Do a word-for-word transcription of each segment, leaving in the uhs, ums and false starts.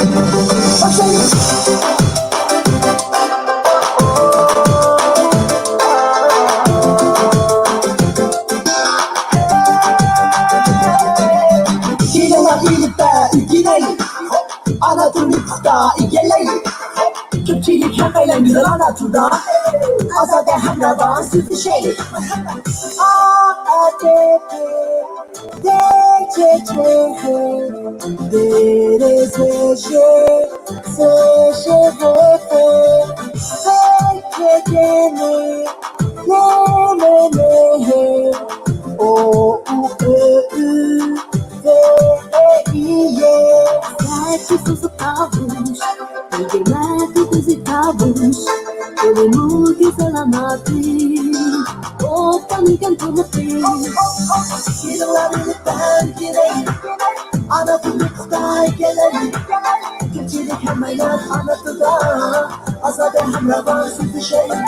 باشلايلى. كېلىڭلار ئېلىپبە ئۆگىنەيلى. ئانا تىلنى پۇختا ئىگىلەيلى. كۆپچىلىك ھەممەيلەن گۈزەل ئانا تىلدا. ئازادە ھەمراۋان سۆزلىشەيلى. ئا، ئا، دې، دې. دې، چې، چې، ھې. دې، رې، زې، ژې. زې، ژې، غې، فې. غې، ژې، ژې، نې. نې، نې، نې، ھې. ئو، ئۇ، ئۆ، ئۈ. ۋې، ئې، ئى، يې. سەككىز سوزۇق تاۋۇش. يىگىرمە توققۇز تاۋۇش. تولىمۇ گۈزەل ئانا تىل. ئوبدان ئىكەن تولۇق تىل. كېلىڭلار ئېلىپبە ئۆگىنەيلى. ئانا تىلنى پۇختا ئىگىلەيلى. كۆپچىلىك ھەممەيلەن ئانا تىلدا. ئازادە ھەمراۋان سۆزلىشەيلى.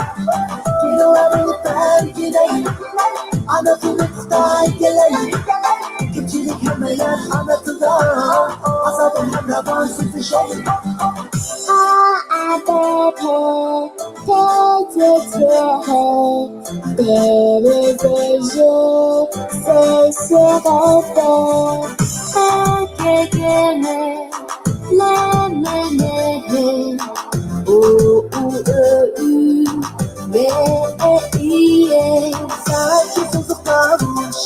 كېلىڭلار ئېلىپبە ئۆگىنەيلى. ئانا تىلنى پۇختا ئىگىلەيلى. كۆپچىلىك ھەممەيلەن ئانا تىلدا. ئازادە ھەمراۋان سۆزلىشەيلى. ئا، ئا، بې، بې. تې، چې، چې، ھې. دې، رې، زې، ژې. زې، ژې، غې، فې. غې، ژې، ژې، نې. نې، نې، نې، ھې. ئۇ، ئۇ، ئۆ، ئۈ. ۋې، ئې، ئى، يې. سەككىز سوزۇق تاۋۇش.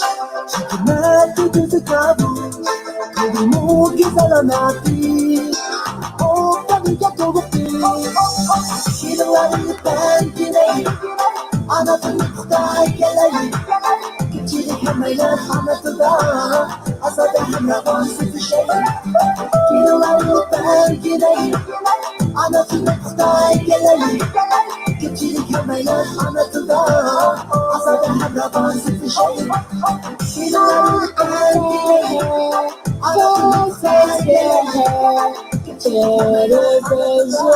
يىگىرمە توققۇز تاۋۇش. تولىمۇ گۈزەل ئانا تىل. ئوبدان ئىكەن تولۇق تىل. كېلىڭلار ئېلىپبە ئۆگىنەيلى. ئانا تىلنى پۇختا ئىگىلەيلى. كۆپچىلىك ھەممەيلەن ئانا تىلدا. ئازادە ھەمراۋان سۆزلىشەيلى. كېلىڭلار ئېلىپبە ئۆگىنەيلى. ئانا تىلنى پۇختا ئىگىلەيلى. كۆپچىلىك ھەممەيلەن ئانا تىلدا. ئازادە ھەمراۋان سۆزلىشەيلى. كېلىڭلار ئېلىپبە ئۆگىنەيلى. ئانا تىلنى پۇختا ئىگىلەيلى. كۆپچىلىك ھەممەيلەن ئانا تىلدا.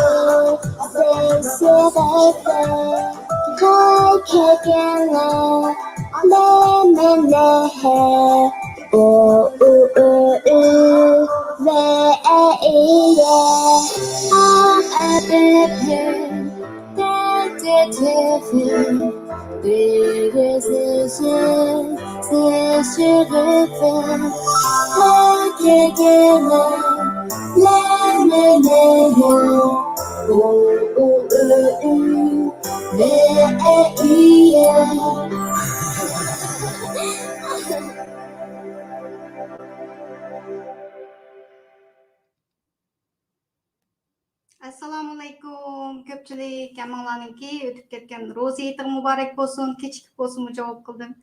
ئەسسالامۇئەلەيكۇم، كۆپچىلىك ھەممىڭلارنىڭكى ئۆتۈپ كەتكەن روزا ھېيتىغا مۇبارەك بولسۇن. كېچىكىپ بولسىمۇ جاۋاب قىلدىم.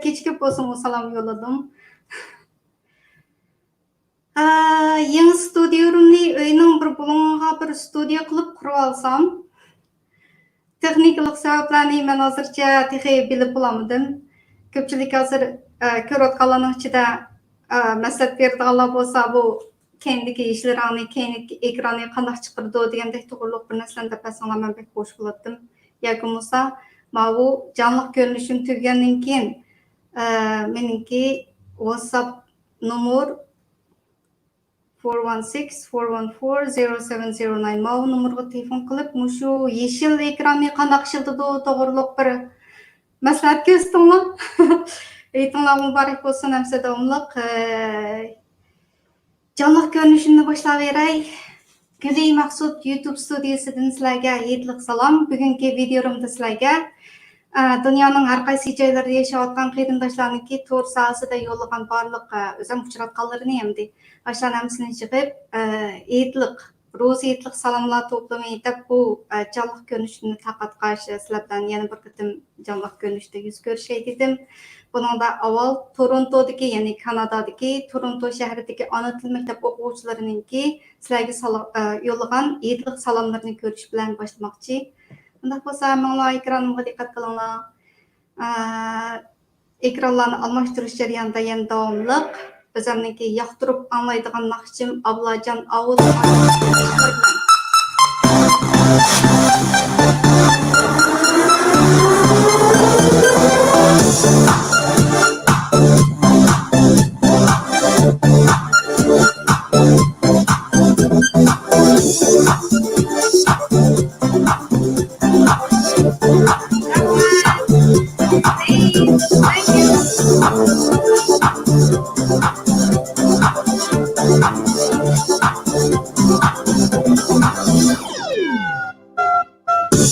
كېچىكىپ بولسىمۇ سالام يوللىدىم. ئا، يېڭى ستۇدىيومنى ئۆينىڭ بىر بۇلۇڭىغا بىر ستۇدىيو قىلىپ قۇرۇۋالسام، تېخنىكىلىق سەۋەبلەرنى مەن ھازىرچە تېخى بىلىپ بولالمىدىم. كۆپچىلىك ھازىر، ئە، كۆرۈۋاتقانلارنىڭ ئىچىدە، ئە، مەسلىھەت بېرىدىغانلار بولسا، بۇ كەينىدىكى ئىشلىرىڭنى، كەينىدىكى ئېكراننى قانداق چىقىرىدۇ دېگەندەك توغرۇلۇق بىر نەرسىلەرنى دەپ بەرسەڭلار، مەن بەك خۇش بولاتتىم. ياكى بولمىسا، ماۋۇ جانلىق كۆرۈنۈشۈم تۈگىگەندىن كېيىن، ئە، مېنىڭكى ۋاتساپ نومۇر فور ۋان سىكس فور ۋان فور زىرو سەۋەن زىرو ناين، ماۋۇ نومۇرغا تېلېفون قىلىپ، مۇشۇ يېشىل ئېكراننى قانداق ئىشلىتىدۇ توغرۇلۇق بىر مەسلىھەت كۆرسىتىڭلار. ھېيتىڭلار مۇبارەك بولسۇن، ھەمسە داۋاملىق، ئە، جانلىق كۆرۈنۈشۈمنى باشلاۋېرەي. گۈلى مەخسۇت يۇتۇب ستۇدىيىسىدىن سىلەرگە ھېيتلىق سالام. بۈگۈنكى ۋىدىيولىرىمدا سىلەرگە، ئە، دۇنيانىڭ ھەر قايسى جايلىرىدا ياشاۋاتقان قېرىنداشلارنىڭكى تور ساھەسىدە يوللىغان بارلىق، ئە، ئۆزۈم ئۇچراتقانلىرىنى ئەمدى ئاشۇلارنى ھەممىسىنى يىغىپ، ئە، ھېيتلىق، روزا ھېيتلىق سالاملار توپلىمى دەپ بۇ، ئە، جانلىق كۆرۈنۈشۈمنى تارقاتقاچ، سىلەر بىلەن يەنە بىر قېتىم جانلىق كۆرۈنۈشتە يۈز كۆرۈشەي دېدىم. بۇنىڭدا ئاۋۋال تورونتودىكى، يەنى كانادادىكى تورونتو شەھىرىدىكى ئانا تىل مەكتەپ ئوقۇغۇچىلىرىنىڭكى سىلەرگە سالا-، ئە، يوللىغان ھېيتلىق سالاملىرىنى كۆرۈش بىلەن باشلىماقچى. ئۇنداق بولسا، ھەممىڭلار ئېكرانىمغا دىققەت قىلىڭلار. ئە، ئېكرانلارنى ئالماشتۇرۇش جەريانىدا يەنە داۋاملىق. ئۆزۈمنىڭكى ياقتۇرۇپ ئاڭلايدىغان ناخشىچىم ئابلاجان ئاۋۇز.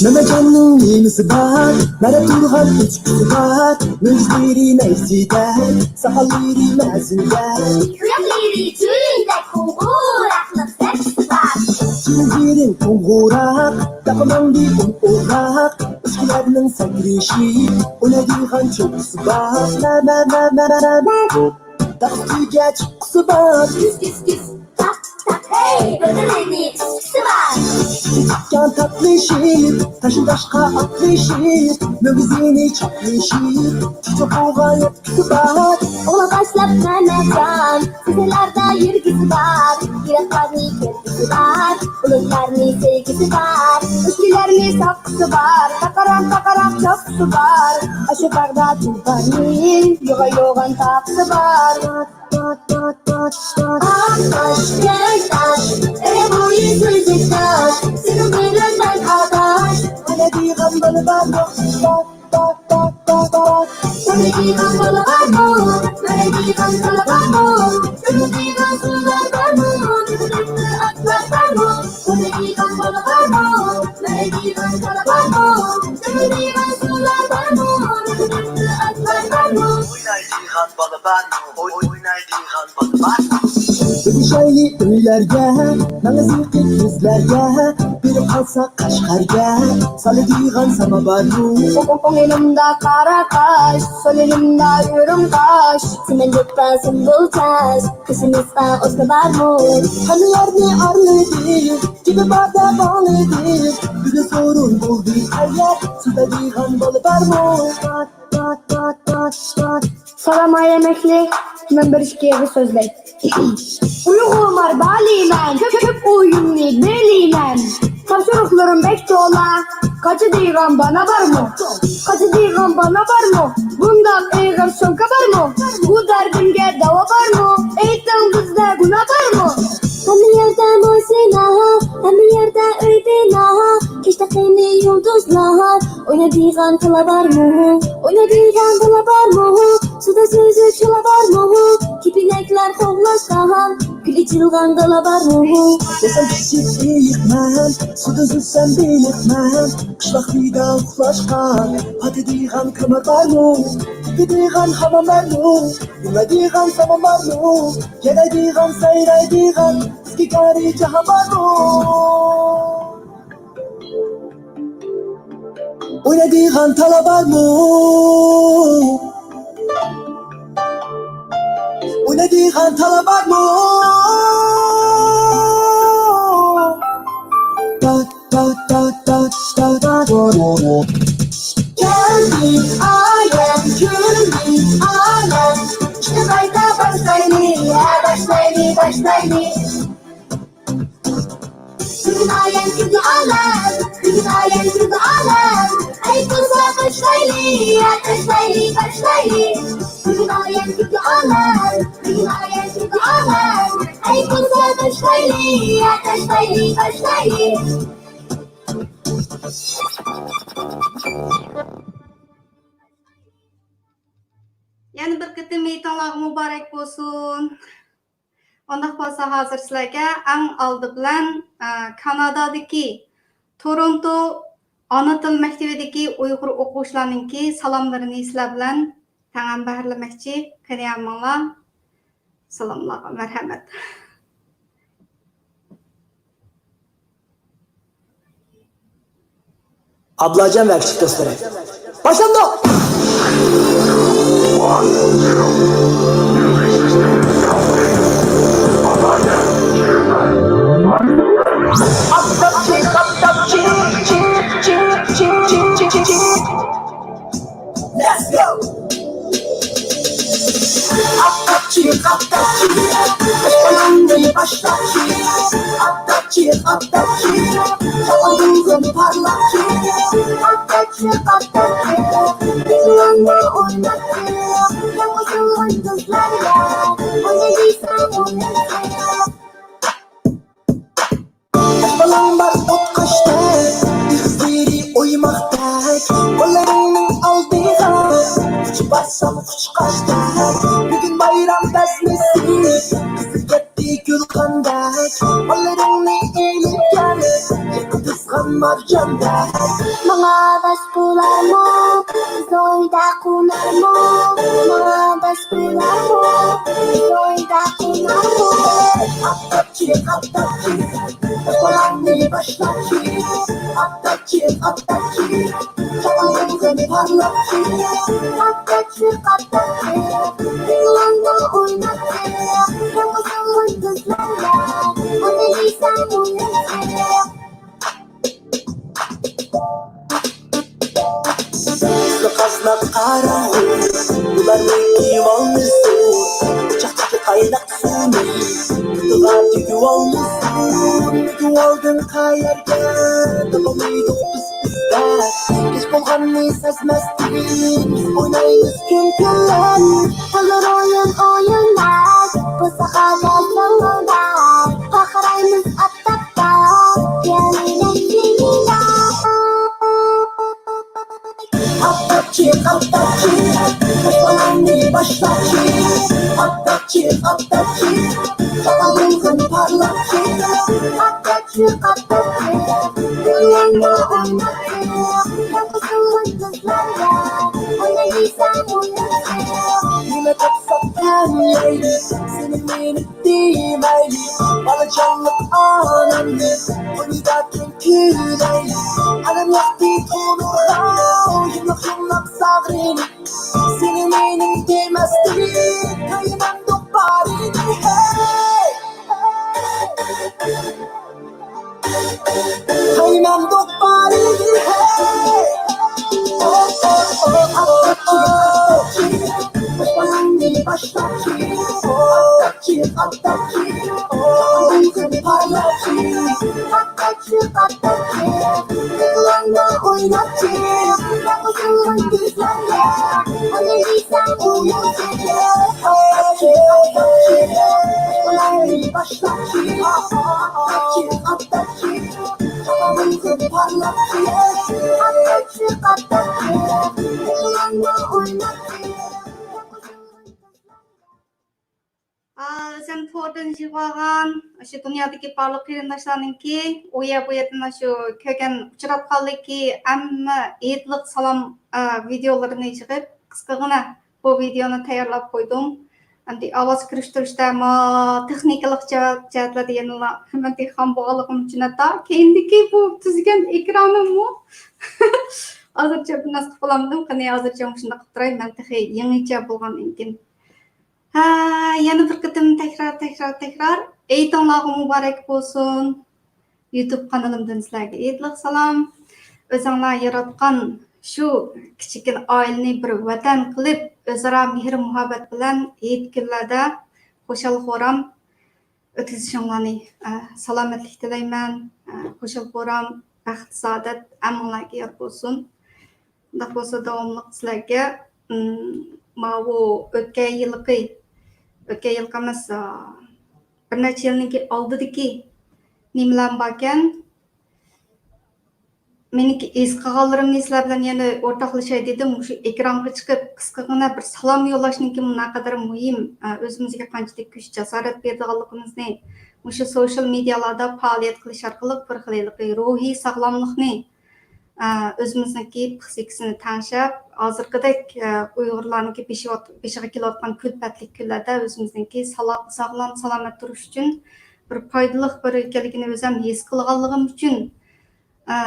نېمىجاننىڭ نېمىسى بار؟ مەنە تۇرغان ئۆچكىسى بار. مۆزلىرى نەيزىدەك، ساقاللىرى مەزىندەك، كۈرەكلىرى جۈيدەك، قوڭغۇراقلىق سەپسىز بار. جىنجىرىڭ قوڭغۇراق، تاقىماڭدى ئۇن ئوراق. ئۆچكىلەرنىڭ سەكرىشى، ئوينايدىغان چوققىسى بار. مە، مە، مە، مە، مە، مە. داقسىگە چىققۇسى بار. كىس، كىس، كىس. تاق، تاق، ھەي، بىر-بىرىنى ئىسسىسى بار. چىققان تاپلىشىپ، تاشداشقا ئاتلىشىپ، مۆگىزىنى چاپلىشىپ، چوقۇغا يەتكۈسى بار. ئوغلان باشلاپ مەمەتجان، سىزىلاردا يۈرگۈسى بار. يىراقلارنى كۆرگۈسى بار، بۇلۇتلارنى سۆيگۈسى بار. ئۆچكىلەرنى ساققۇسى بار، تاقىراق، تاقىراق چاققۇسى بار. ئاشۇ باغدا تۇلپارنى يوغان-يوغان تاققۇسى بار. ئاقاش، يايلاش، ئەرە بويى سۈزۈك تاش، سېنىڭ بىلەن مەن ئاداش. مانا دېگەن بالا بارمۇ؟ بار، بار، بار، بار، بار. مانا دېگەن بالا بارمۇ؟ مانا دېگەن بالا بارمۇ؟ سېنىڭ دېگەن سۇلار بارمۇ؟ دېگەن ئاتلار بارمۇ؟ مانا دېگەن بالا بارمۇ؟ مانا دېگەن بالا بارمۇ؟ سېنىڭ دېگەن سۇلار بارمۇ؟ دېگەن ئاتلار بارمۇ؟ ئوينايدىغان بالا بارمۇ؟ ئوي-، ئوينايدىغان بالا بارمۇ؟ ئۆتۈشەيلى ئۆيلەرگە، ماڭا زىقىپ كۆزلەرگە، بېرىپ قالسا قەشقەرگە، سالىدىغان سامابارمۇ؟ ئوڭ، ئوڭ يېنىمدا قارا قاش، سول يېنىمدا يۇرۇم قاش، سىمەن دەپ بەرسۇن بۇ چاچ، قېشىمىزدا ئوسما بارمۇ؟ ھەممە يەرنى ئارىلىدى، گېپى بار دەپ ئاڭلىدى، بۈگۈن سورۇن بولدى قەيەر، سۆزلەيدىغان بالا بارمۇ؟ سالام، ئايەمەكلىك. مەن بىر ئىككى ئېغىز سۆزلەي. ئۇيغۇرلار بالىمەن، كۆپ، كۆپ ئويۇننى بىلىمەن. تاپشۇرۇقلىرىم بەك تولا. قاچىدىغان بالا بارمۇ؟ قاچىدىغان بالا بارمۇ؟ بۇنداق ئېغىر سومكا بارمۇ؟ بۇ دەردىمگە داۋا بارمۇ؟ ئېيتىڭ، بىزدە گۇناھ بارمۇ؟ ھەممە يەردە ماشىنا، ھەممە يەردە ئۆي بىنا، كەچتە قېنى يۇلدۇزلار؟ ئوينايدىغان بالا بارمۇ؟ ئوينايدىغان بالا بارمۇ؟ سۇدا سۈزۈك چالا بارمۇ؟ كېپىنەكلەر قوغلاشقان، گۈل ئېچىلغان دالا بارمۇ؟ بولسام كىچىك ئېيىقمەن، سۇدا سۈزسەم بېلىقمەن، قىش ۋاقتىدا ئۇخلاشقان، پاتىدىغان كالمار بارمۇ؟ تېپىدىغان ھامام بارمۇ؟ يىغلايدىغان سامان بارمۇ؟ يىغلايدىغان، سايرايدىغان ئىچكى كارى جاھان بارمۇ؟ ئوينايدىغان تالا بارمۇ؟ ئوينايدىغان تالا بارمۇ؟ تا، تا، تا، تا، تا، تا. كەلدى ئايەم، كۈلدى ئالەم، ئىشنى قايتا باشلايلى، ھە، باشلايلى، باشلايلى. كۈلدى ئايەم، كۈلدى ئالەم، كۈلدى ئايەم، كۈلدى ئالەم، ئەي بولسا باشلايلى، ھە، باشلايلى، باشلايلى. كۈلدى ئايەم، كۈلدى ئالەم، كۈلدى ئايەم، كۈلدى ئالەم، ئەي بولسا باشلايلى، ھە، باشلايلى، باشلايلى. يەنە بىر قېتىم ھېيتىڭلارغا مۇبارەك بولسۇن. ئۇنداق بولسا، ھازىر سىلەرگە ئەڭ ئالدى بىلەن، ئە، كانادادىكى تورونتو ئانا تىل مەكتىۋىدىكى ئۇيغۇر ئوقۇغۇچىلارنىڭكى سالاملىرىنى سىلەر بىلەن تەڭ ھەمبەھىرلىمەكچى. قېنى، ئامماڭلار. سالاملارغا مەرھەمەت. ئابلاجان ۋە كىچىك دوستلىرى. باشلامدۇق! Let's go! ئاپتاپچى، ئاپتاپچى، ئىشقىلىڭنى باشلاپچى. ئاپتاپچى، ئاپتاپچى، يالغۇزۇم پارلاپچى. ئاپتاپچى، ئاپتاپچى، بىلىڭنى ئويناپچى. يالغۇزۇم يۇلدۇزلارغا، ئوينايسەن، ئوينايسەن. بالاڭ بار ئوت قاشتەك، ئېغىزلىرى ئويماقتەك، قوللىرىڭنىڭ ئالدىغا ئۇچۇپ بارسام قۇشقاچتەك. بۈگۈن بايرام بەزمىسى، قىزىل كەتتى مارجاندا. ماڭا بەس بولارمۇ، زويدا قونارمۇ؟ ماڭا بەس بولارمۇ، زويدا قونارمۇ؟ ئاپتاپچى، ئاپتاپچى، بالامنى باشلاپچى. ئاپتاپچى، ئاپتاپچى، چاقالغىنى پارلاپچى. ئاپتاپچى، ئاپتاپچى، دىلىڭدا ئويناپچى. يالغۇزۇڭ يۇلتۇزلاردا، ئۇنى دېسەڭ ئويۇنچى. قازناق قاراڭغۇ، بۇلارنىڭ ئىمانى زور. ئوچاقتىكى قايناق سۇنى پۇتىغا تۆكۈۋالمىسۇن. تۆكۈۋالدىڭ قەيەرگە، تاپالمىدۇق بىز ئىزدەپ. كەچ بولغاننى سەزمەستىن، ئوينايمىز كۈن كۈنلەپ. قىلىر ئويۇن ئويۇنلار، بۇ ساھادا زىڭىلداپ. پاخىرايمىز ئاپتاپتا، يەنى نەچچە يىلدا. ئاپتاپچى، ئاپتاپچى، باشلىغاننى باشلاپچى. ئاپتاپچى، ئاپتاپچى، چاقالغىنى پارلاپچى. ئاپتاپچى، ئاپتاپچى، دۇنياڭدا ئويناپچى. يالغۇزۇڭ يۇلتۇزلاردا، ئوينايسەن ئويۇنچى. نېمە تاپساق تەڭلەيلى، سېنى مېنى دېمەيلى. بالىجانلىق ئانامنى، قوينىدا كۈن كۈنەيلى. ئانام ياقتى تونۇرغا، يۇملۇق يۇملۇق ساغرىنى. سېنى مېنىڭ دېمەستىن، قايمامدۇق بارىنى، ھەي. قايمامدۇق بارىنى، ھەي. ئو، ئو، ئو، ئو، ئو. باشلاپچى، باشلاپچى، ئو. ئاپتاپچى، ئاپتاپچى، ئو. پارلاپچى، پارلاپچى. ئا، ئۆزۈم توردىن يىغىۋالغان، ئاشۇ دۇنيادىكى بارلىق قېرىنداشلارنىڭكى ئۇ يەر بۇ يەردىن ئاشۇ كۆرگەن، ئۇچراتقانلىكى ھەممە ھېيتلىق سالام، ئا، ۋىدېئولىرىنى يىغىپ، قىسقىغىنە بۇ ۋىدېئونى تەييارلاپ قويدۇم. ئەمدى ئاۋاز كىرىشتۈرۈشتە ما تېخنىكىلىق جەھەت-، جەھەتلەردە يەنىلا مەن تېخى خام بولغانلىقىم ئۈچۈن ھەتتا كەينىدىكى بۇ تۈزگەن ئېكرانىممۇ ھازىرچە بىر نەرسە قىلالمىدىم. قېنى، ھازىرچە مۇشۇنداق قىلىپ تۇراي، مەن تېخى يېڭىچە بولغاندىن كېيىن. ھە، يەنە بىر قېتىم تەكرار، تەكرار، تەكرار. ھېيتىڭلارغا مۇبارەك بولسۇن. يۇتۇب قانىلىمدىن سىلەرگە ھېيتلىق سالام. ئۆزۈڭلار ياراتقان شۇ كىچىككىنە ئائىلىنى بىر ۋەتەن قىلىپ، ئۆزئارا مېھىر-مۇھەببەت بىلەن ھېيت كۈنلەردە خۇشال-خۇرام ئۆتكۈزۈشۈڭلارنى، ئە، سالامەتلىك تىلەيمەن. ئە، خۇشال-خۇرام، بەخت-سائادەت ھەممىڭلارغا يار بولسۇن. شۇنداق بولسا داۋاملىق سىلەرگە، ئىم، ماۋۇ ئۆتكەن يىلقى، ئۆتكەن يىلقى ئەمەس، ئا، بىر نەچچە يىلنىڭكى ئالدىدىكى نېمىلەرمۇ باركەن، مېنىڭكى ھېس قىلغانلىرىمنى سىلەر بىلەن يەنە ئورتاقلىشاي دېدىم. مۇشۇ ئېكرانغا چىقىپ قىسقىغىنا بىر سالام يوللاشنىڭكى نەقەدەر مۇھىم، ئا، ئۆزىمىزگە قانچىلىك كۈچ، جاسارەت بېرىدىغانلىقىمىزنى، مۇشۇ سوشىيال مېدىيالاردا پائالىيەت قىلىش ئارقىلىق بىر خىل ھېلىقى روھىي ساغلاملىقنى ئە، ئۆزىمىزنىڭكى پسىخىكىسىنى تەڭشەپ، ھازىرقىدەك، ئە، ئۇيغۇرلارنىڭكى بېشىۋات-، بېشىغا كېلىۋاتقان كۈلپەتلىك كۈنلەردە ئۆزىمىزنىڭكى سالا-، ساغلام، سالامەت تۇرۇش ئۈچۈن بىر پايدىلىق بىر ئىكەنلىكىنى ئۆزۈم ھېس قىلغانلىقىم ئۈچۈن، ئە،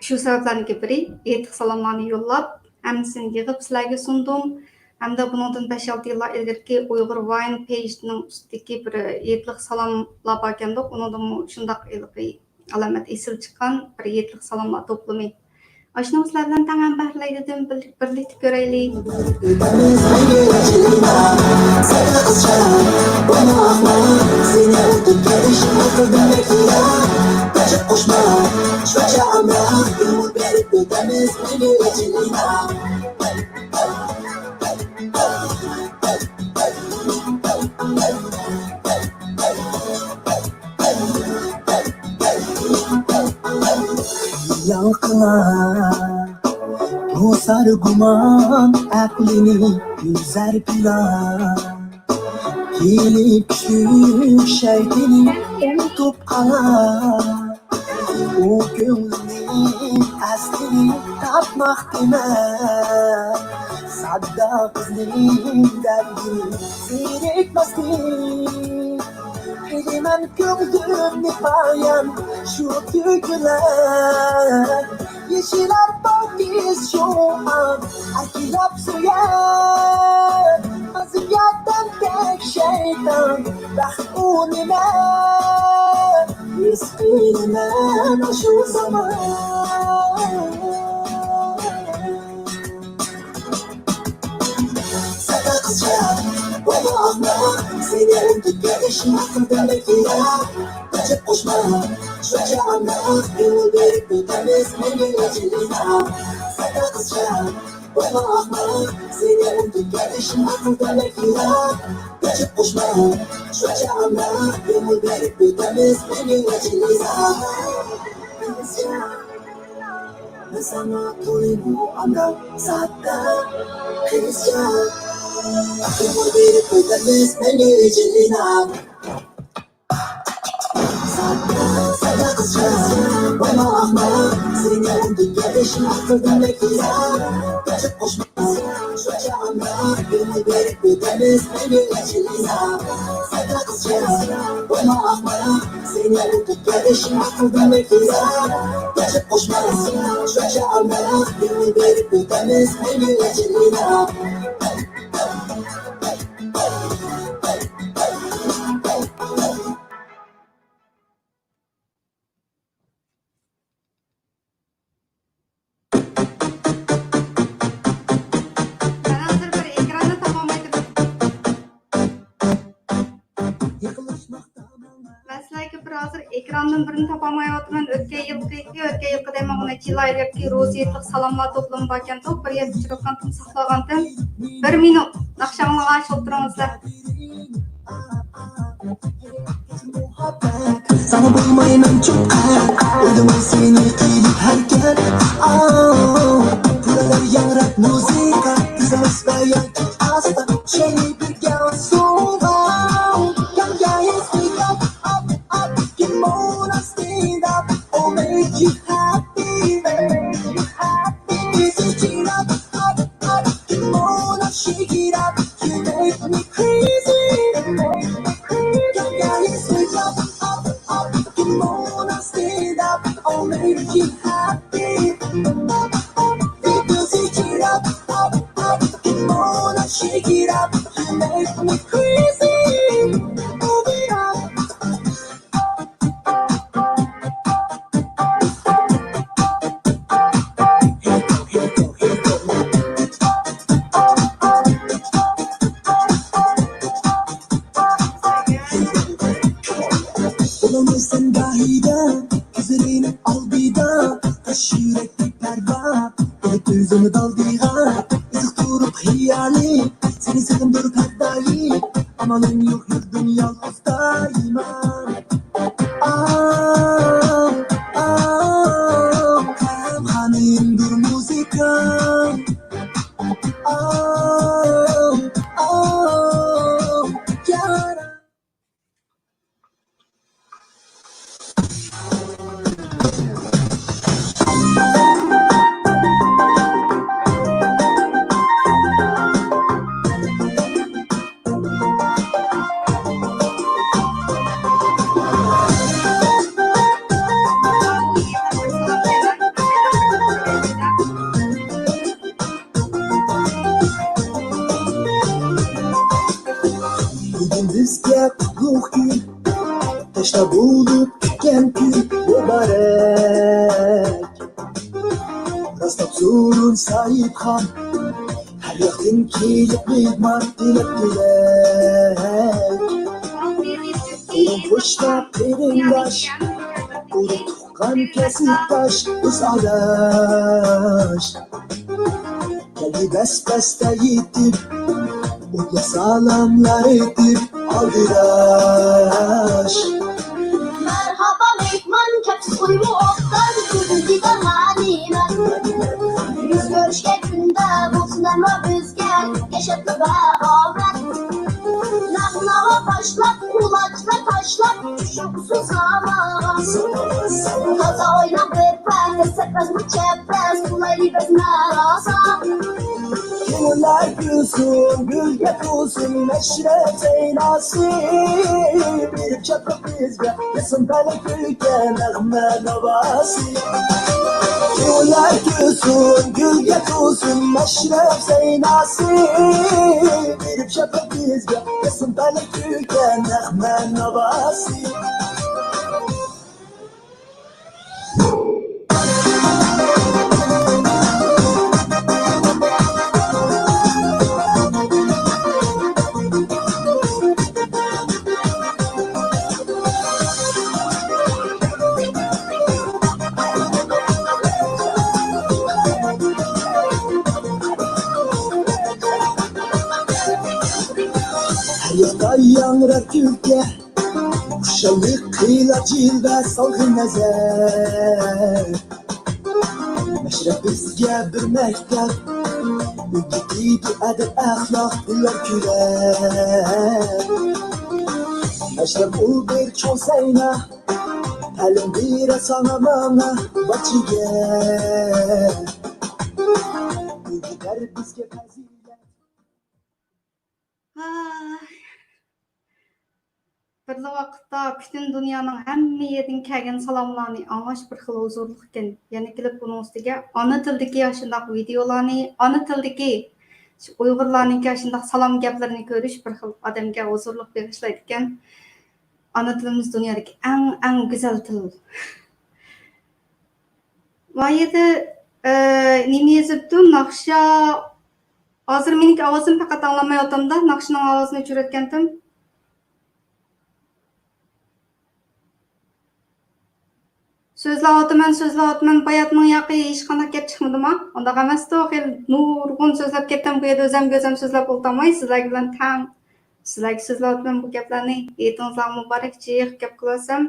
شۇ سەۋەبلەرنىڭكى بىرى، ھېيتلىق سالاملارنى يوللاپ، ھەممىسىنى يىغىپ سىلەرگە سۇندۇم. ھەمدە بۇنىڭدىن بەش-ئالتە يىللار ئىلگىرىكى ئۇيغۇر ۋاين پېيجىنىڭ ئۈستىدىكى بىر ھېيتلىق سالاملار باركەندۇق، ئۇنىڭدىمۇ شۇنداق ھېلىقى ئالامەت ئېسىل چىققان بىر ھېيتلىق سالاملار توپلىمى. ئاشۇنىڭ سىلەر بىلەن تەڭ ھەمبەھىرلەي دېدىم، بىر-، بىرلىكتە كۆرەيلى. يالقىنار بوسار گۇمان ئەقلىنى يۈزەر پىلان. كېلىپ چۈشۈك شەيتىنى ئۇنتۇپ قالار. ئۇ كۆڭلۈمنىڭ ئەسلىنى تاپماقتىمەن، ساددا قىزنىڭ دەردىنى زېرىكمەستىن. بىلىمەن كۆڭلۈمنى پايان شۇ تۈگۈلەر، يېشىلار پاكىز شۇ ئاق ئەركىلەپ سۆيەر. ئازىياتتىن تەك شەيتان بەخت ئۇ نېمە؟ ھېس قىلىمەن ئاشۇ زامان. سەدە قىزچاق، بولما ئەخمەق، سېنى ئۇنتۇپ كېتىش ئەقىلدىن بەك يىراق. ئەجەب قوشما، شۇنچە ئامراق، كۆڭۈل بېرىپ ئۆتەمىز مەڭگۈ ئېچىلىسا. سەدە قىزچاق، بولما ئەخمەق، سېنى ئۇنتۇپ كېتىش ئەقىلدىن بەك يىراق. ئەجەب قوشما، شۇنچە ئامراق، كۆڭۈل بېرىپ ئۆتەمىز مەڭگۈ ئېچىلىسا. قىزچاق، بىز ساڭا تولىمۇ ئامراق ساددا قىزچاق. ئەقىل بېرىپ ئۆتەمىز مەڭگۈ ئېچىلىنا. ساددا، ساددا قىزچاق، بولما ئەخمەق، سېنى ئۇنتۇپ كېتىش ئەقىلدىن بەك يىراق. ئەجەب قوشما، شۇنچە ئامراق، كۆڭۈل بېرىپ ئۆتەمىز مەڭگۈ ئېچىلىنا. ساددا قىزچاق، بولما ئەخمەق، سېنى ئۇنتۇپ كېتىش ئەقىلدىن بەك يىراق. ئەجەب قوشما، شۇنچە ئامراق، كۆڭۈل بېرىپ ئۆتەمىز مەڭگۈ ئېچىلىنا. مەن ھازىر بىر ئېكراننى تاپالمايتتىم. مەن سىلەرگە بىر ھازىر ئېكراندىن بىرنى تاپالمايۋاتىمەن. ئۆتكەن يىلقىكى، ئۆتكەن يىلقى دەيمەن ئۇنى، چىلايلىقى روسىيىلىق سالاملار توپلىمى باركەنتۇق. بىر يەردە ئۇچراتقانتىم، ساقلىغانتىم. بىر مىنۇت ناخشا ئاڭلىغاچ ئولتۇرۇڭىزلار. ساڭا بولمايمەن چوققا، ئويلىماي سېنى قىلىپ ھەرىكەت. ئاۋۇ، پۇللار ياڭراپ مۇزىكا، تېز ئەمەسلا ياكى ئاستا، شەينى بىرگە سوۋغا. Come, guys, wake up, up, up, come on and stand up, I'll make you happy, make you happy. Easy, cheer up, up, up, come on and shake it up, you make me crazy, make me crazy. Come, guys, wake up, up, up, come on and stand up, I'll make you happy. People say, cheer up, up, up, come on and shake it up, you make me crazy. Move it up. بولالمايسەن گاھىدا، كۆزلىرىنىڭ ئالدىدا، تاش يۈرەكلىك پەرۋا، ئۇنى تۈزىمۇ دالدىغا، ئىزىق تۇرۇپ خىيالى، سېنى سېغىندۇرۇپ ھەر دائىم، ئامالىم يوق يۈردۈم يالغۇز دائىما. ئاۋۇ، ئاۋۇ، خانىمدۇر مۇزىكا. ئاۋۇ، ئاۋۇ، يارا. بۈگۈن بىزگە قۇتلۇق كۈن، تەشنا بولۇپ كۈتكەن كۈن مۇبارەك. راستلاپ سورۇن ساھىبخان، ھەر ياقتىن كېلىپ مېھمان تىلەپ تىلەك. قولۇڭ قوشنا قېرىنداش، ئۇرۇق تۇغقان كەسىپداش، دۇست ئاداش. كەلدى بەس-بەستە يېتىپ، ئوتلۇق سالاملار ئېيتىپ ئالدىراش. مەرھابا مېھمان، كەپسىز ئۇيمۇ ئوبدان، كۆزۈڭ دىدار غەنىيمەت. يۈز كۆرۈشكەن كۈندە بولسۇن ئەمما بىزگە ياشاتما بەغاۋەت. نەغمىلەرگە باشلاپ، قۇلاچلار تاشلاپ، چۈشۈپ ئۇسسۇل ساماغا. ئاتا ئويناپ بىر پەس، سەتمەس بۇ چەپرەس، قۇلايلى بەس ناراسا. كۆڭۈللەر كۈلسۇن، گۈلگە تولسۇن مەشرەپ سەيناسى. بېرىپ شادلىق بىزگە، يېسۇن پەلەك كۈلكە نەغمە ناۋاسى. كۆڭۈللەر كۈلسۇن، گۈلگە تولسۇن مەشرەپ سەيناسى. بېرىپ شادلىق بىزگە، يېسۇن پەلەك كۈلكە نەغمە ناۋاسى. ھەر ياقتا ياڭرار كۈلكە، خۇشاللىق قىلار جىلۋە سالغىن نەزەر. مەشرەپ بىزگە بىر مەكتەپ، ئۆگىتىدۇ ئەدەپ ئەخلاق گۈللەر كۈلەر. مەشرەپ ئۇ بىر چوڭ سەينا، تەلىم بېرە ساڭا ماڭا باچىگە. ئۆگىتەر بىزگە پەزىلەت. ھاي. بىرلا ۋاقىتتا پۈتۈن دۇنيانىڭ ھەممە يېرىدىن كەلگەن سالاملارنى ئاڭلاش بىر خىل ھۇزۇرلۇق ئىكەن. يەنە كېلىپ بۇنىڭ ئۈستىگە ئانا تىلدىكى ئاشۇنداق ۋىدېئولارنى، ئانا تىلدىكى شۇ ئۇيغۇرلارنىڭكى ئاشۇنداق سالام گەپلىرىنى كۆرۈش بىر خىل ئادەمگە ھۇزۇرلۇق بېغىشلايدىكەن. ئانا تىلىمىز دۇنيادىكى ئەڭ، ئەڭ گۈزەل تىل. مايىدە، ئە، نېمە يېزىپتۇ؟ ناخشا. ھازىر مېنىڭكى ئاۋازىمنى پەقەت ئاڭلىمايۋاتامدا، ناخشىنىڭ ئاۋازىنى ئۆچۈرۈۋەتكەنتىم. سۆزلەۋاتىمەن، سۆزلەۋاتىمەن، باياتنىڭ ياقى ھېچقانداق گەپ چىقمىدىما؟ ئۇنداق ئەمەستۇ، خېلى نۇرغۇن سۆزلەپ كەتتىم، بۇ يەردە ئۆزەم، ئۆزەم سۆزلەپ ئولتۇرماي، سىزلەر بىلەن تەڭ، سىزلەرگە سۆزلەۋاتىمەن بۇ گەپلەرنى. ھېيتىڭىزلارغا مۇبارەك، جىق گەپ قىلىۋاتسام.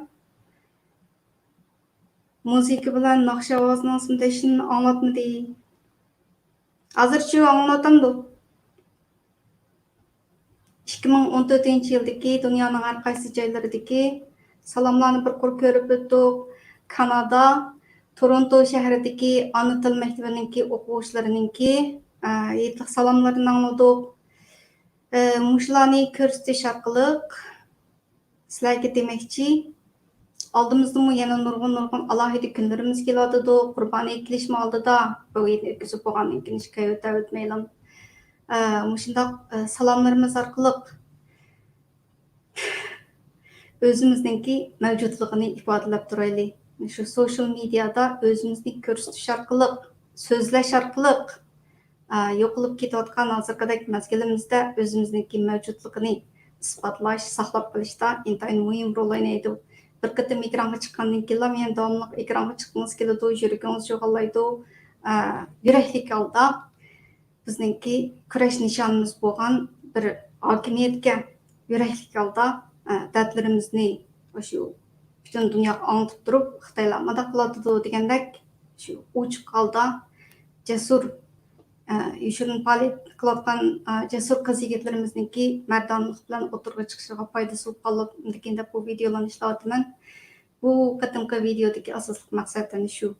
مۇزىكا بىلەن ناخشا ئاۋازىنىڭ سىمدەشنى ئاڭلاتمىدى. ھازىرچۇ ئاڭلىنىۋاتامدۇ؟ ئىككى مىڭ ئون تۆتىنچى يىلدىكى دۇنيانىڭ ھەر قايسى جايلىرىدىكى سالاملارنى بىر قۇر كۆرۈپ ئۆتتۇق. كانادا، تورونتو شەھىرىدىكى ئانا تىل مەكتىۋىنىڭكى ئوقۇغۇچىلىرىنىڭكى، ئە، ھېيتلىق سالاملىرىنى ئاڭلىدۇق. ئە، مۇشۇلارنى كۆرسىتىش ئارقىلىق سىلەرگە دېمەكچى، ئالدىمىزدىمۇ يەنە نۇرغۇن، نۇرغۇن ئالاھىدە كۈنلىرىمىز كېلىۋاتىدۇ. قۇربان ھېيت كېلىشمۇ ئالدىدا، بۇ ھېيتنى ئۆتكۈزۈپ بولغاندىن كېيىن ھېچ كەيۋىتەۋەتمەيلى. ئە، مۇشۇنداق، ئە، سالاملىرىمىز ئارقىلىق ئۆزىمىزنىڭكى مەۋجۇتلۇقىنى ئىپادىلەپ تۇرايلى. شۇ سوشىيال مېدىيادا ئۆزىمىزنى كۆرسىتىش ئارقىلىق، سۆزلەش ئارقىلىق، ئا، يوقىلىپ كېتىۋاتقان ھازىرقىدەك مەزگىلىمىزدە ئۆزىمىزنىڭكى مەۋجۇتلۇقىنى ئىسپاتلاش، ساقلاپ قېلىشتا ئىنتايىن مۇھىم رول ئوينايدۇ. بىر قېتىم ئېكرانغا چىققاندىن كېيىنلا يەنە داۋاملىق ئېكرانغا چىققۇڭىز كېلىدۇ، يۈرىكىڭىز جۇغانلايدۇ. ئا، يۈرەكلىك ھالدا بىزنىڭكى كۈرەش نىشانىمىز بولغان بىر ھاكىمىيەتكە يۈرەكلىك ھالدا، ئە، دەردلىرىمىزنى شۇ پۈتۈن دۇنياغا ئاڭلىتىپ تۇرۇپ، خىتايلار مۇنداق قىلىۋاتىدۇ دېگەندەك، شۇ ئوچۇق ھالدا جەسۇر، ئە، يوشۇرۇن پائالىيەت قىلىۋاتقان، ئە، جەسۇر قىز-يىگىتلىرىمىزنىڭكى مەردانىلىق بىلەن ئوتتۇرىغا چىقىشىغا پايدىسى بولۇپ قالىدىكىن دەپ بۇ ۋىدېئولارنى ئىشلەۋاتىمەن. بۇ قېتىمقى ۋىدېئودىكى ئاساسلىق مەقسەت ئەنە شۇ.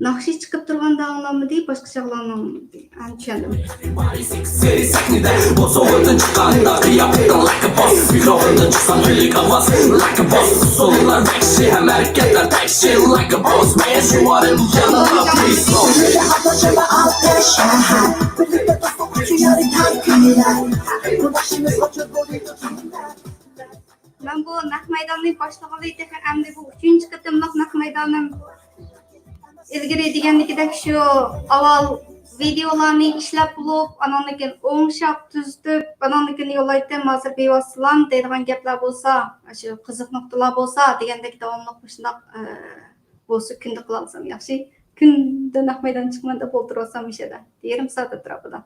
ناخشا چىقىپ تۇرغاندا ئاڭلانمىدى، باشقا چاغلارنى ئاڭلىمىدى. ئەنە چۈشەندىم. سەھنىدە بۇ سوغۇردىن چىققاندا قىياپىتىڭ like a boss. مىكروفوندىن چىقساڭ كۈنلۈك ئاۋاز like a boss. ئۇسسۇللار ۋەھشىي ھەم ھەرىكەتلەر تەكشى like a boss. مەن شۇ ئارىم يەنىلا پىس. مەن بۇ نەق مەيداننى باشلىغىلى تېخى ئەمدى بۇ ئۈچىنچى قېتىملىق نەق مەيدانىم. ئىلگىرى دېگەندىكىدەك شۇ ئاۋۋال ۋىدېئولارنى ئىشلەپ بولۇپ، ئاناندىن كېيىن ئوڭشاپ تۈزىتىپ، ئاناندىن كېيىن يوللايتتىم. ھازىر بىۋاسىتە سالام دەيدىغان گەپلەر بولسا، شۇ قىزىق نۇقتىلار بولسا دېگەندەك داۋاملىق مۇشۇنداق، ئە، بولسا كۈندە قىلالىسام ياخشى. كۈندە نەق مەيدان چىقىمەن دەپ ئولتۇرۇۋالسام مۇشۇ يەردە. يېرىم سائەت ئەتراپىدا.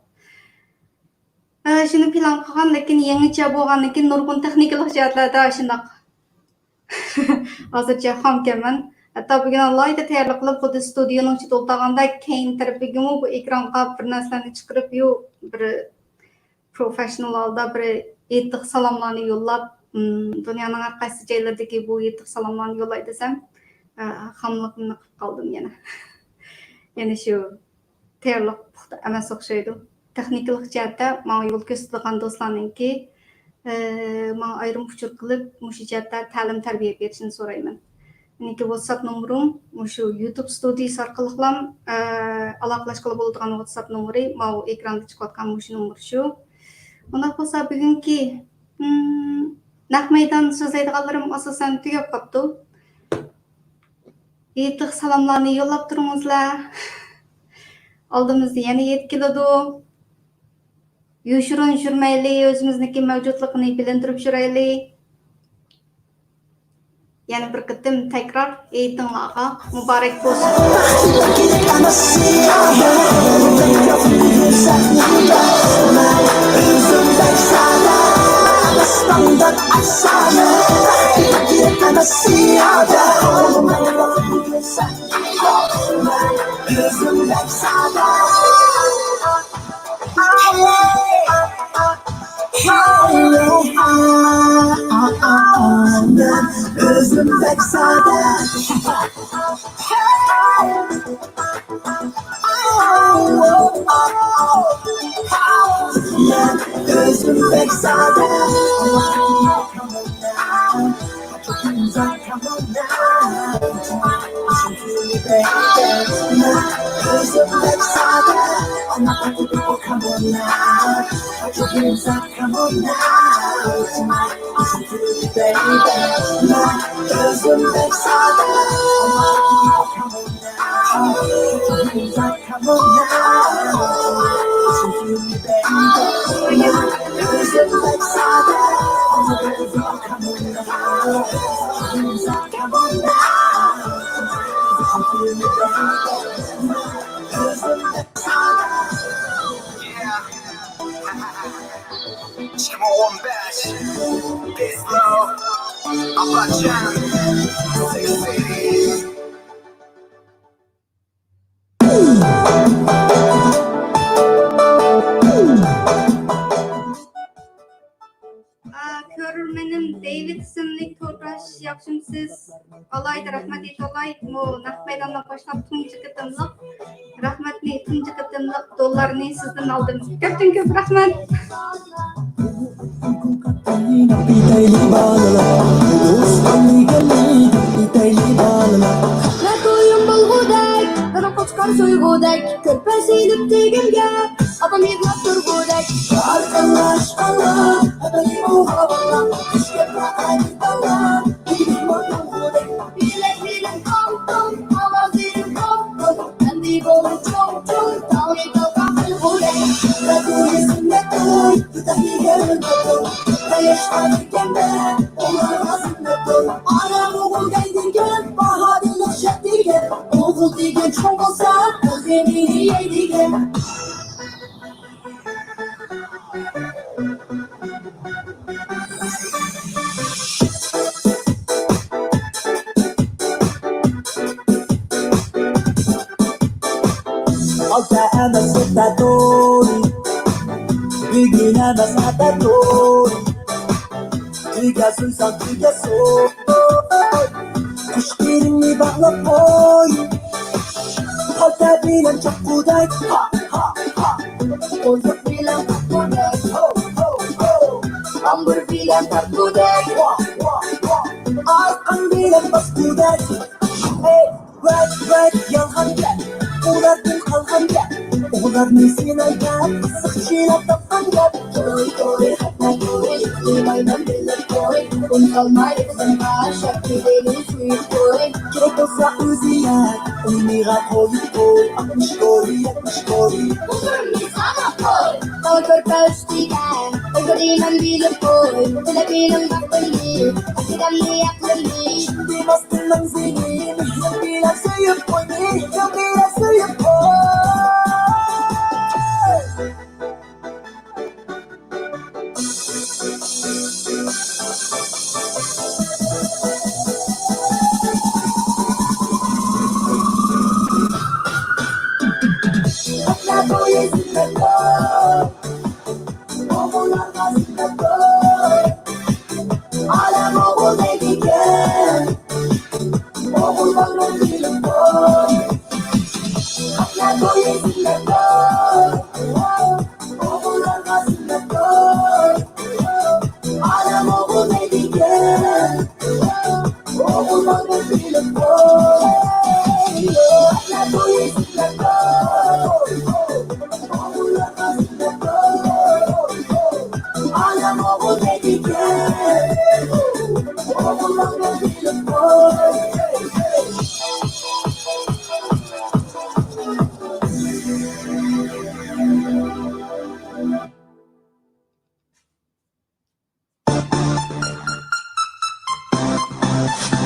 ئە، شۇنى پىلان قىلغان، لېكىن يېڭىچە بولغاندىن كېيىن نۇرغۇن تېخنىكىلىق جەھەتلەردە شۇنداق ھازىرچە خامكەنمەن. ھەتتا بۈگۈن ئالاھىدە تەييارلىق قىلىپ، خۇددى ستۇدىيونىڭ ئىچىدە ئولتۇرغاندەك كەينى تەرىپىگىمۇ بۇ ئېكرانغا بىر نەرسىلەرنى چىقىرىپ، يۇ-، بىر پروفېششنال ھالدا بىر ھېيتلىق سالاملارنى يوللاپ، ئىم، دۇنيانىڭ ھەر قايسى جايلىرىدىكى بۇ يىرتىق سالاملارنى يوللاي دېسەم، ئە، خاملىقىمنى قىلىپ قالدىم يەنە. يەنە شۇ تېرىلىق پۇختا ئەمەس ئوخشايدۇ. تېخنىكىلىق جەھەتتە ماڭا يول كۆرسىتىدىغان دوستلارنىڭكى، ئە، ماڭا ئايرىم ئۇچۇر قىلىپ، مۇشۇ جەھەتتە تەلىم تەربىيە بېرىشىنى سورايمەن. مېنىڭكى ۋاتساپ نومۇرۇم مۇشۇ يۇتۇب ستۇدىيىسى ئارقىلىقلام، ئە، ئالاقىلەشكىلى بولىدىغان ۋاتساپ نومۇرى ماۋۇ ئېكراندا چىقىۋاتقان مۇشۇ نومۇر شۇ. ئۇنداق بولسا بۈگۈنكى، ئىم، نەق مەيدان سۆزلەيدىغانلىرىم ئاساسەن تۈگەپ قاپتۇ. يېتىق سالاملارنى يوللاپ تۇرۇڭىزلار. ئالدىمىزدا يەنە يەتتە كېلىدۇ. يوشۇرۇن يۈرمەيلى، ئۆزىمىزنىڭكى مەۋجۇتلۇقىنى بىلىندۈرۈپ يۈرەيلى. يەنە بىر قېتىم تەكرار، ھېيتىڭلارغا مۇبارەك بولسۇن. ئۆزۈم بەك سادە. مەن ئۆزۈم بەك سادە. ئىككى مىڭ ئون بەش، Best Love، ئابلەتجان، Sexy. ئا، كۆرۈرمىنىم دېۋىد ئىسىملىك تورداش، ياخشىمسىز؟ ئالاھىدە رەھمەت ئېيتالاي. مۇ نەق مەيداندا باشلاپ تۇنجى قېتىملىق رەھمەتنى، تۇنجى قېتىملىق دوللارنى سىزدىن ئالدىم. كۆپتىن كۆپ رەھمەت. مەن تويۇم بولغۇدەك، مېنىڭ قوچقار سۆيگۈدەك، كۆرپە سېلىپ تېگىمگە، ئاپام يىغلاپ تۇرغۇدەك. ئالتە ئەمەس، يەتتە توي. بۈگۈن ئەمەس، ئەتە توي. تۆگە سويساڭ، تۆگە سوي. قۇش تېرىڭنى باغلاپ قوي. پالتا بىلەن چاققۇدەك، ھا، ھا، ھا. قوزۇق بىلەن قاققۇدەك، ھو، ھو، ھو. تامبۇر بىلەن تارتقۇدەك، ۋا، ۋا، ۋا. ئارقاڭ بىلەن باسقۇدەك. ھەي، ۋەك، ۋەك، يالغان گەپ. ئۇلاردىن قالغان گەپ. ئۇلارنى سىنايدۇ، قىزىقچىلار تاپقان گەپ. توي، توي، خەتنە توي، قىلمايمەن بىللە توي. ئۇن سالماي قىزىمغا، شەپكىدىنى سۆيۈپ توي. كېرەك بولسا ئۆزى يەر، ئۇينىغا قويۇپ قوي. ئاتمىش توي، يەتمىش توي. ئۇزۇن مىساللىق توي. قاۋا كۆرپە ئۈستىگە، ئۆزگىرىمەن بىلىپ قوي. تىلەپ مېنىڭ بەختىمنى، ئەقىدەمنى، ئەقلىمنى. شۇندىماستىن مەن سېنى، مېھرىم بىلەن سۆيۈپ قوي، مېھرىم بىلەن سۆيۈپ قوي.